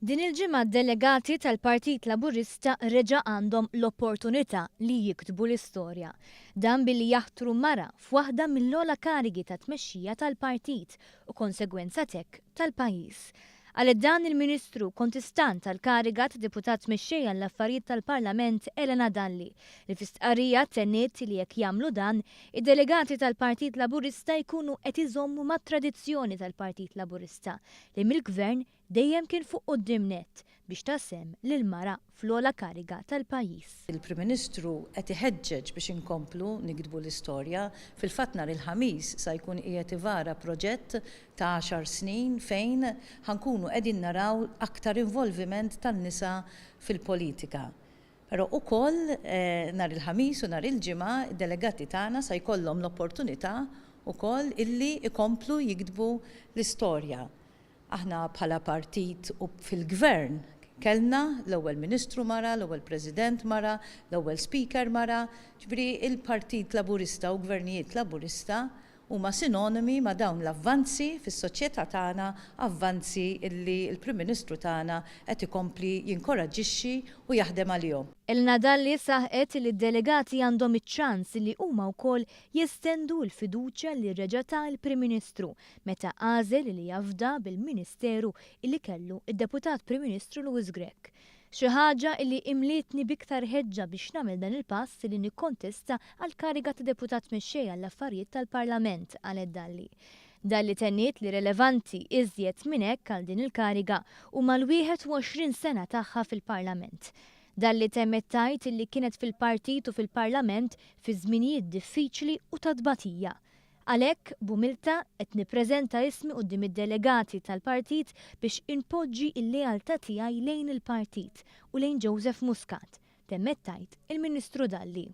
Din il-ġimgħa d-delegati tal-Partit Laburista reġa' għandhom l-opportunità li jiktbu l-istorja. Dan billi jaħtru mara f'waħda mill-ogħla karigi ta' tmexxija tal-partit u konsegwenza t'hekk tal-pajjiż. Qalet dan il-Ministru kontestant għall-kariga ta' Deputat Mexxej għall-Affarijiet tal-Parlament Elena Dalli, li fi stqarrija tenniet li jekk jagħmlu dan, id-delegati tal-Partit Laburista jkunu qed iżommu mat-tradizzjoni tal-Partit Laburista li mill-Gvern dejjem kien fuq quddiem nett biex ta sehem lill-mara fl-ogħla kariga tal-pajjiż. Il-Prim Ministru qed iħeġġeġ biex inkomplu niktbu l-istorja. Fil-fatt nhar il-Ħamis sa jkun qiegħed ivara proġett ta' għaxar snin fejn ħa nkunu qegħdin naraw aktar involviment tan-nisa fil-politika. Però ukoll nhar il-Ħamis u nhar il-Ġimgħa d-delegati tagħna sa jkollhom l-opportunità wkoll illi jkomplu jiktbu l-istorja. Aħna bħala partit u fil-Gvern kellna l-ewwel Ministru mara, l-ewwel President mara, l-ewwel Speaker mara, ġifieri l-Partit Laburista u Gvernijiet Laburista huma sinonimi ma' dawn l-avvanzi fis-soċjetà tagħna, avvanzi li l-Prim Ministru tagħna qed ikompli jinkoraġġixxi u jaħdem għalihom. Elena Dalli saħqet li d-delegati għandhom iċ-ċans li huma wkoll jestendu l-fiduċja li reġa' ta l-Prim Ministru meta għażel li jafda bil-Ministeru illi kellu d-Deputat Prim Ministru Louis Grech. Xi ħaġa illi imlietni b'iktar ħeġġa biex nagħmel dan il-pass li nikkontesta għall-kariga ta' Deputat Mexxej għall-Affarijiet tal-Parlament, qalet Dalli. Dalli tenniet li relevanti iżjed minn hekk għal din il-kariga huma l-21 sena tagħha fil-Parlament. Dalli temmet tgħid illi kienet fil-partit u fil-Parlament fi żminijiet diffiċli u ta' tbatija. Għalhekk, b'umiltà, qed nippreżenta ismi quddiem id-delegati tal-partit biex inpoġġi l-lealtà tiegħi lejn il-partit u lejn Joseph Muscat, temmet tgħid il-Ministru Dalli.